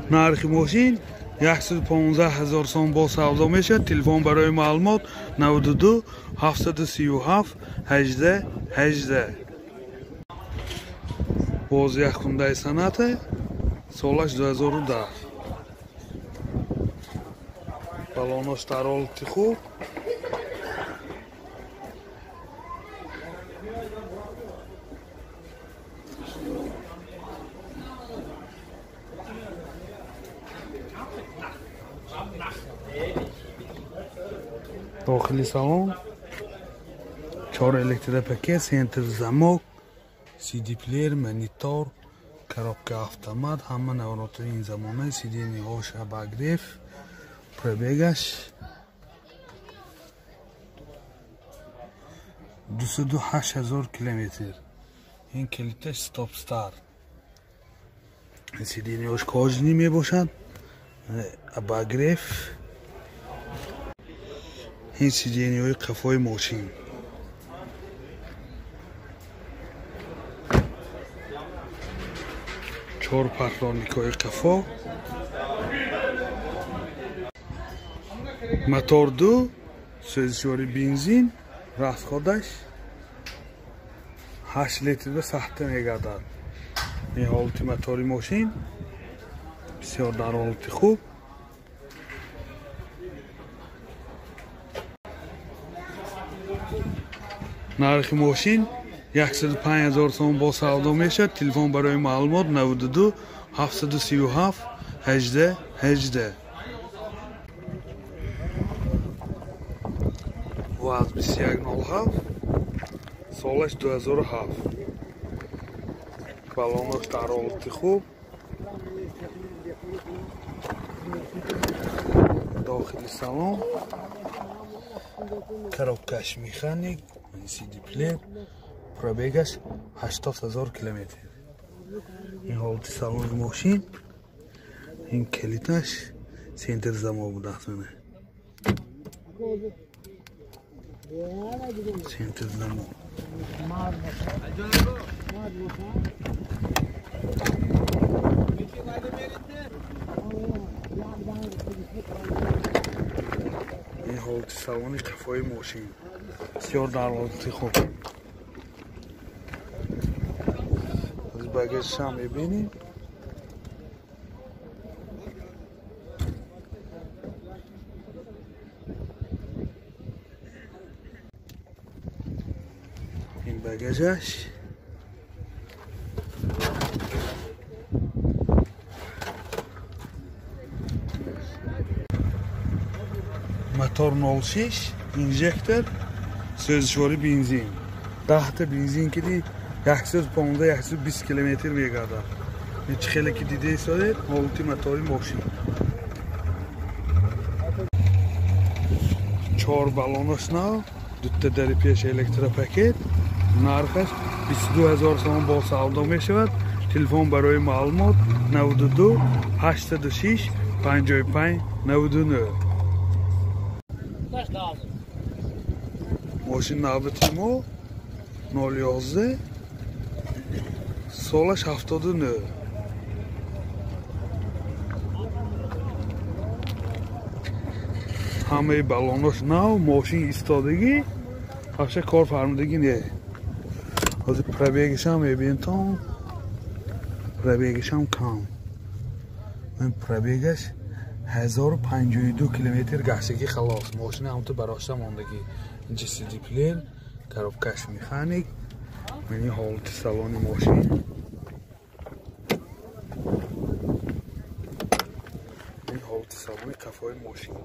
Нархи мошин 115 000 сом бо савдо мешавад. Телефон барои маълумот 92 737 18 18. Боз як Хундай Соната, солаш 2010. Балонош дар ҳолати хуб. Дохили салон 4 электропакет, центр замок, CD плеер, монитор, коробка автомат, ҳама наворотҳои ин замона, сиденьяҳош обогрев, пробегаш 208 000 километр. Ин калиташ стоп-старт. Сиденьяҳош кожаный мебошад, обогрев. Ин сиденьяҳои қафои мошин. Чор патроникҳои қафо. Мотор 2, сӯзишвори бензин, расходаш 8 литр ба сахта мегардад. Ин ҳолати мотори мошин бисёр дар ҳолати хуб. Нархи мошин 105 000 сом бо савдо мешавад. Телефон барои маълумот 92 737 18 18. ВАЗ 2107, солаш 2007. Балонош дар ҳолати хуб. Дохили салон коробкаш механик, CD плеер, пробегаш 80 000 километр. Ин ҳолати салони мошин, ин калиташ центр замок будааст. Центр замок. Ин ҳолати салони қафои мошин бисёр дар ҳолати хуб. Аз багажшам мебинем. Ин багажаш. Мотор 06, инжектор, сӯзишвори бензин. 10 та бензин киди 115-120 километр мегардад. Ин чӣ хеле ки дида истодед, ҳолати мотори мошин. 4 баллонаш нав, дута дари пеш электропакет. Нархаш 22000 сомон бо савдо мешавад. Телефон барои маълумот 92 806 55 99. Мошин навбати мо 011, солаш 79. Ҳамаи баллонош нав, мошин истодагӣ, ҳаша кор фармудагӣ не. Ҳозир пробегашам мебинтон, пробегашам кам. Ман пробегаш 1052 километр гаштагӣ халос. Мошина ҳамту барошта мондагӣ. Инҷа CD плеер, коробкаш механик. Мани ҳолати салони мошин. Мани ҳолати салони қафои мошин.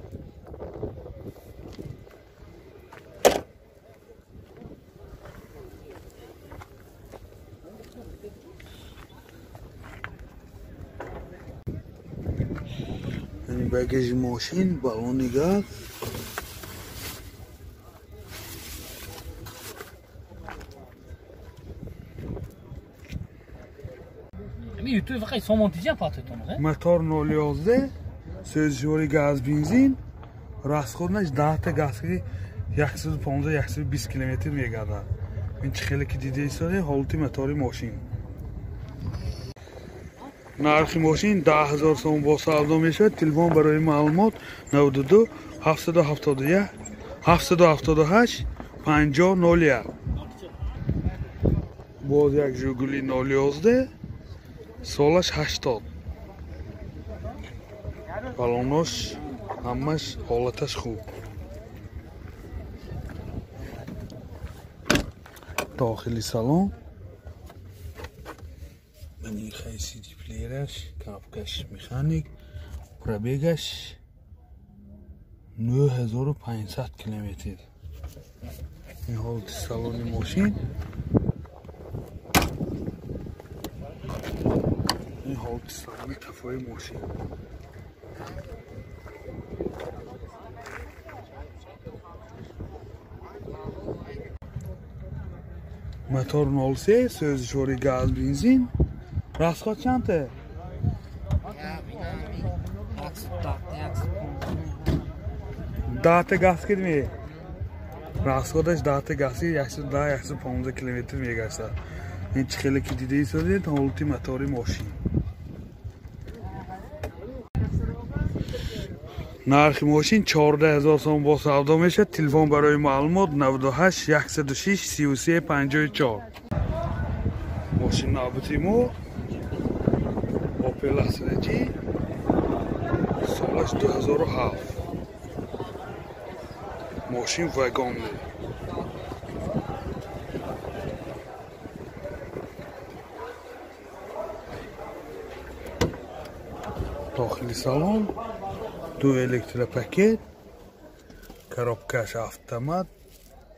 Багажи мошин, баллони газ. Мотор 011, сӯзишвори газ бензин, расходнаш 10 та газки 115-120 километр мегардад. Ин чӣ хеле ки дида истода ҳолати мотори мошин. Нархи мошин 10000 сомон бо савдо мешавад. Телефон барои маълумот 92 771 778 50 01. Боз як Жигули 011, солаш 80. Баллонош ҳамаш ҳолаташ хуб. Дохили салон мани CD плеераш, коробкаш механик, пробегаш 9500 километр. Ин ҳолати салони мошин. Ин ҳолати салони қафои мошин. Мотор 03, сӯзишвори газ бензин. Расход чанд? 10 газ кидми. Расходаш 10 гази 110-115 километр мегашта. Ин чӣ хеле ки дида истодед ҳолати мотори мошин. Нархи мошин 14000 сомон бо савдо мешавад. Телефон барои маълумот 98 106 33 54. Мошин навбати мо Opel Astra G, солаш 2007. Мошин вагонный. Дохили салон ду электропакет, коробкаш автомат,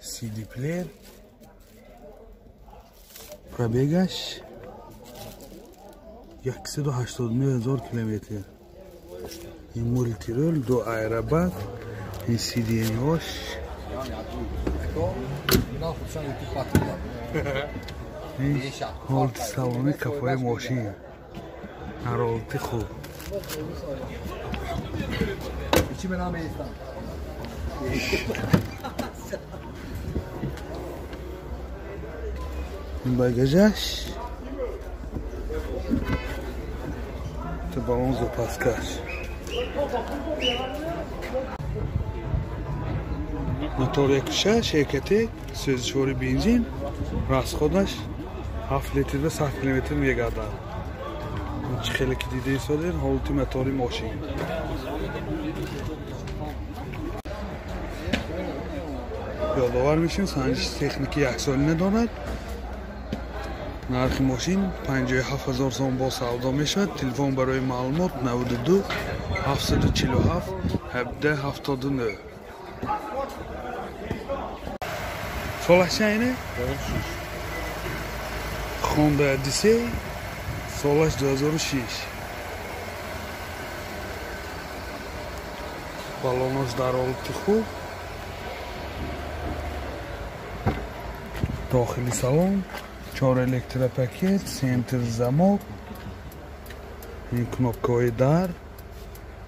CD плеер, пробегаш 189 000 километр. Ин мультирол, ду аэробак, ин сиденьош. Ин ҳолати салони кафои мошин. Ҳарорати хуб. Ин багажаш балон запаскаш. Мотор 1.6 ширкати, сӯзишвори бензин, расходаш 7 литр ва 100 километр мегардад. Чӣ хеле ки дида истодед ҳолати мотори мошин. Ёдовар мешавем, санҷиши техникӣ яксолина дорад. Нархи мошин 57000 сомон бо савдо мешавад. Телефон барои маълумот 92 747 17 79. Солаш чанд? 2006. Honda Odyssey, солаш 2006. Баллонош дар ҳолати хуб. Дохили салон 4 электропакет, центр замок, ин кнопкаҳои дар,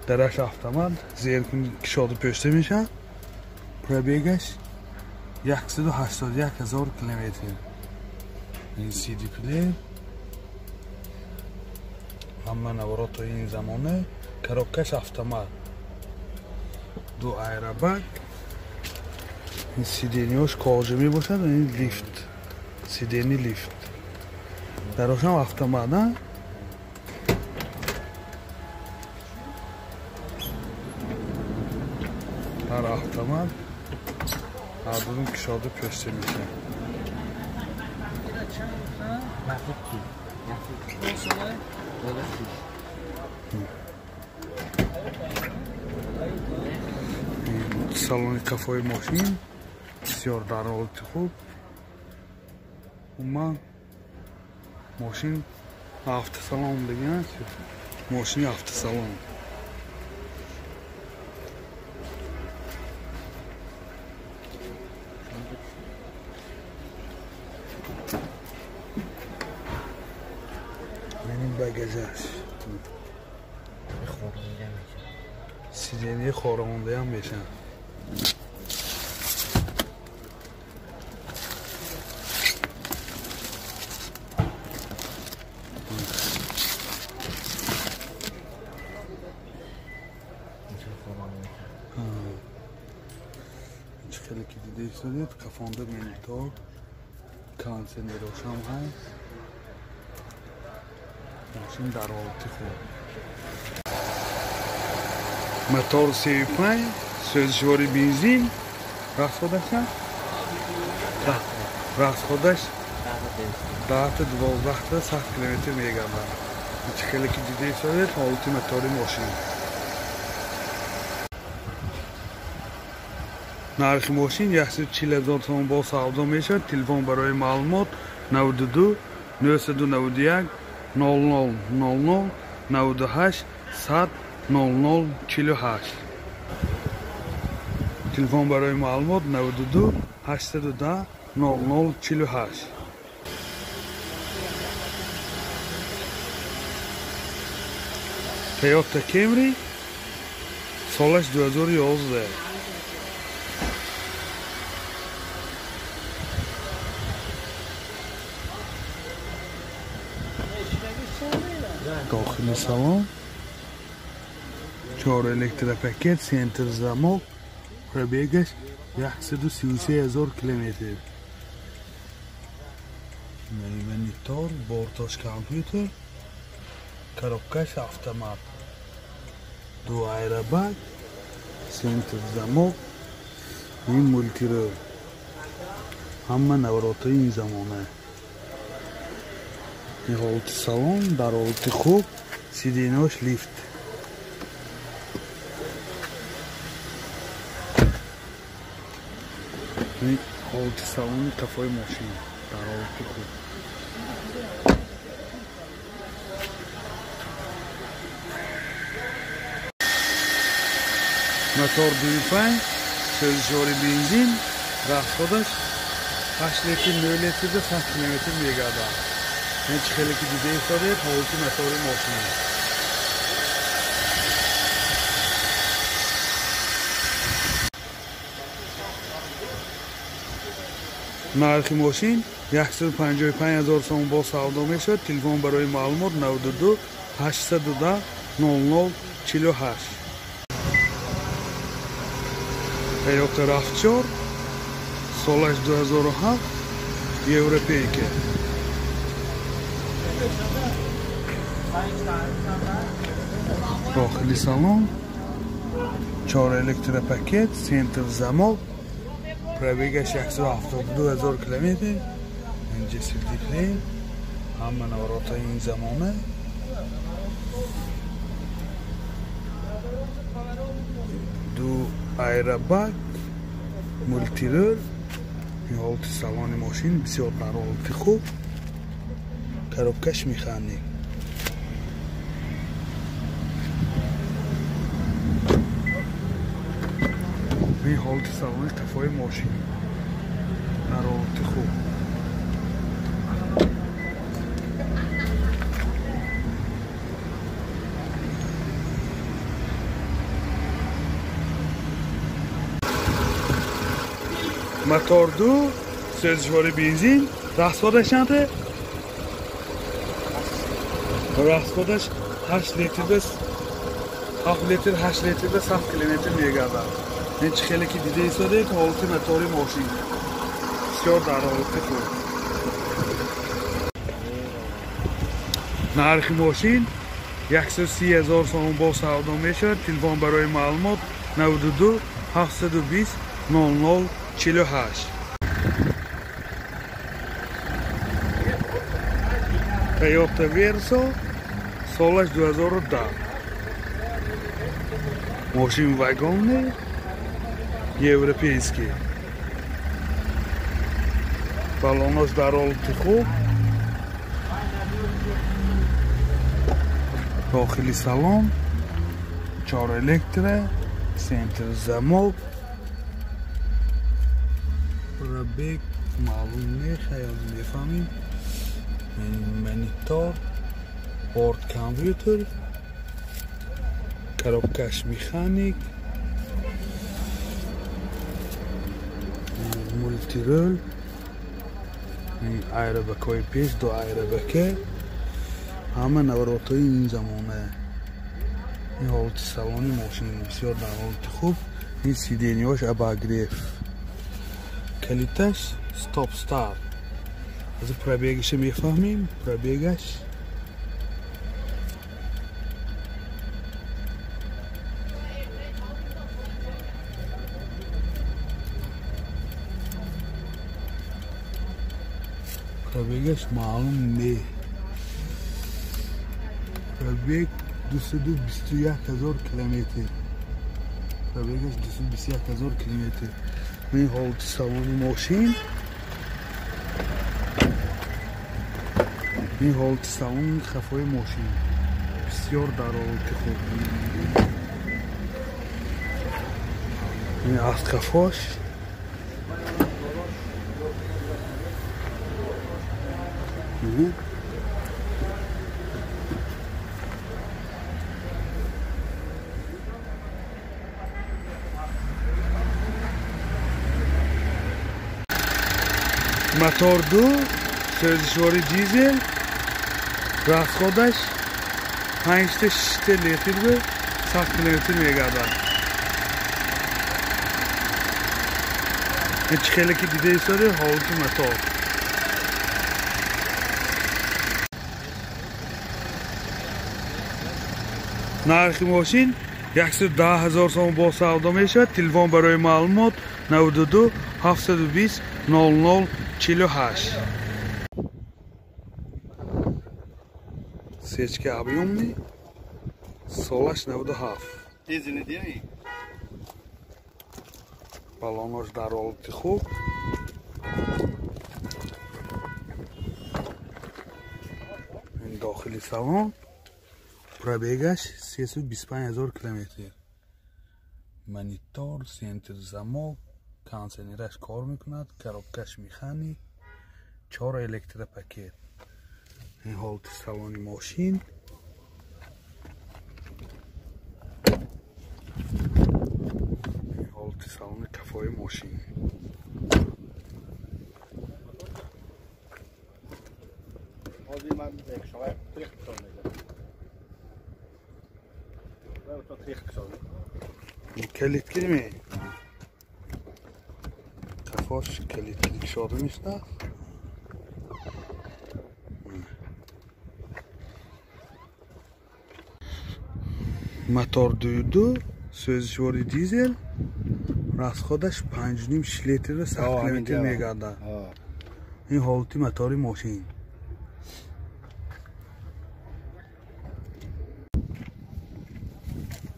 дараш автомат, зер кушода пӯшта мешавад. Пробегаш 181 000 километр. Ин CD плеер, ҳама наворотҳои ин замона, коробкаш автомат, ду аэробак, ин сидениҳош кожа мебошад ва ин лифт, сидени лифт. Дарошам автомат, а? Дар автомат, ҳардудум кушода пӯшта мешавад. Салони кафои мошин бисёр дар ҳолати хуб. Умуман мошин автосалон диган, мошини автосалон. Ин багажаш сидени хоромондаам мешавад. Хеле ки дида истодед, кафонда монитор, кондиционерошам ҳаст. Мошин дар ҳолати хуб. Мотор 35, сӯзишвори бензин, расходаш 10-12 100 километр мегардад. Хеле ки дида истодед, ҳолати мотори мошин. Нархи мошин 140 000 сомон бо савдо мешавад. Телефон барои маълумот 92 991 00 00 98 100 00 48. Телефон барои маълумот 92 810 00 48. Toyota Camry солаш 2011. Дохили салон 4 электропакет, центр замок, пробегаш 133 000 километр. Монитор, бортош компютер, коробкаш автомат, ду аэробак, центр замок, ин мултирол. Ҳама наворотҳои ин замона. Ин ҳолати салон дар ҳолати хуб, сидениҳош лифт. Ин ҳолати салони кафои мошин дар ҳолати хуб. Мотор 2.5, сӯзишвори бензин, расходаш 8 литр 9 литрда 100 километр мегардад. Ин чӣ хеле ки дида истодед, ҳолати мотори мошин. Нархи мошин 155 000 сомон бо савдо мешавад. Телефон барои маълумот 92 810 00 48. Toyota RAV4 солаш 2007, европейка. Дохили салон 4 электропакет, центр замок, пробегаш 172 000 километр. Инҷа CD плеер, ҳама наворотҳои ин замона. Ду аэробак, мултирол. Ин ҳолати салони мошин бисёр дар ҳолати хуб. Коробкаш механик. Ин ҳолати салони қафои мошин дар ҳолати хуб. Мотор 2, сӯзишвори бензин, расходаш чанде? Расходаш 8 литр, 7 литр, 8 литр 100 километр мегардад. Ин чӣ хеле ки дида истодед, ҳолати мотори мошин бисёр дар ҳолати хуб. Нархи мошин 130 000 сомон бо савдо мешавад. Телефон барои маълумот 92 720 00 48. Toyota Verso солаш 2010. Мошин вагонный, европейский. Баллонаш дар ҳолати хуб. Дохили салон 4 электро, центр замок. Пробег маълум не, хаёл мефаҳмем. Монитор, борт компютер, коробкаш механик, мултирол, айрабакҳои пеш, ду айрабака, ҳама наворотҳои ин замона. Ин ҳолати салони мошин бисёр дар ҳолати хуб. Ин сиденияш обогрев, калиташ стоп старт. Аз пробегиша мефаҳмем. Пробегаш маълум не. Пробег 221 000 километр. Пробегаш 221 000 километр. Ин ҳолати салони мошин. Ин ҳолати салони хафои мошин бисёр дар ҳолати хуб. Ин аз хафош. Мотор 2, сӯзишвори дизел, расходаш 5-6 литр 100 километр мегардад. Ин чӣ хеле ки дида истодед, ҳолати мотор. Нархи мошин 110 000 сомон бо савдо мешавад. Телефон барои маълумот 92 720 00 48. Сечка объемный, солаш 97. Дизельный день. Баллонош дар ҳолати хуб. Ин дохили салон. Пробегаш 325 000 километр. Монитор, центр замок, кондиционераш кор мекунад, коробкаш механик, 4 электропакет. Ин ҳолати салони мошин. Ин ҳолати салони кафои мошин. Калитки ми? Кафош калитки кушода мешавад. Мотор 2.2, сӯзишвори дизел, расходаш 5.5 литр 100 километр мегардад. Ин ҳолати мотори мошин.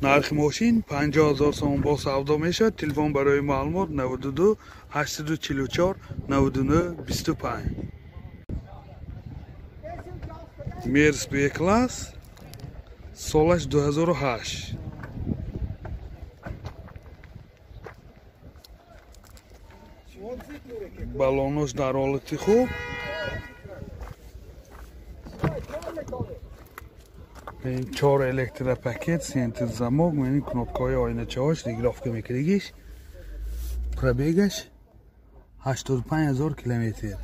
Нархи мошин 50 000 сомон бо савдо мешавад. Телефон барои маълумот 92 844 99 25. Мерс Б класс, солаш 2008. Баллонош дар ҳолати хуб. Ин 4 электропакет, центр замок, ин кнопкаҳои оиначаҳош, регулировка мекардагиш. Пробегаш 85 000 километр.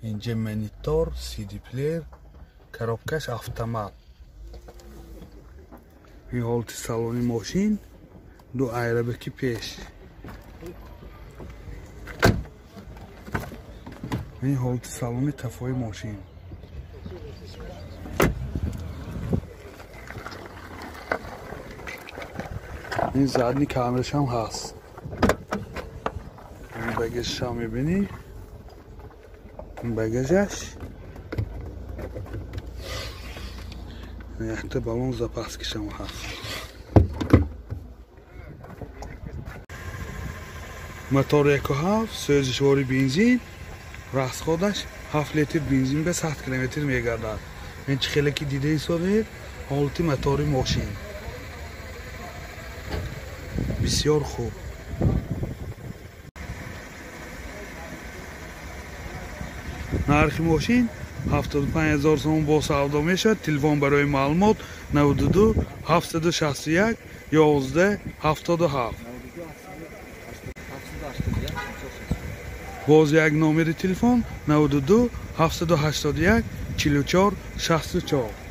Инҷа монитор, CD плеер, коробкаш автомат. Ин ҳолати салони мошин, ду айрабаки пеш. Ин ҳолати салони тафои мошин. Ин задний камерашам ҳаст. Ин багажашам мебинӣ, ин багажаш якта баллон запаскишам ҳаст. Мотор 1,7, сӯзишвори бензин, расходаш 7 литр бензин ба 100 километр мегардад. Ин чӣ хеле ки дида ҳисобед, ҳолати мотори мошин бисёр хуб. Нархи мошин 75 000 сомон, бо савдо мешавад. Телефон барои маълумот 92 761 11 77. Боз як номери телефон 92 781 44 64.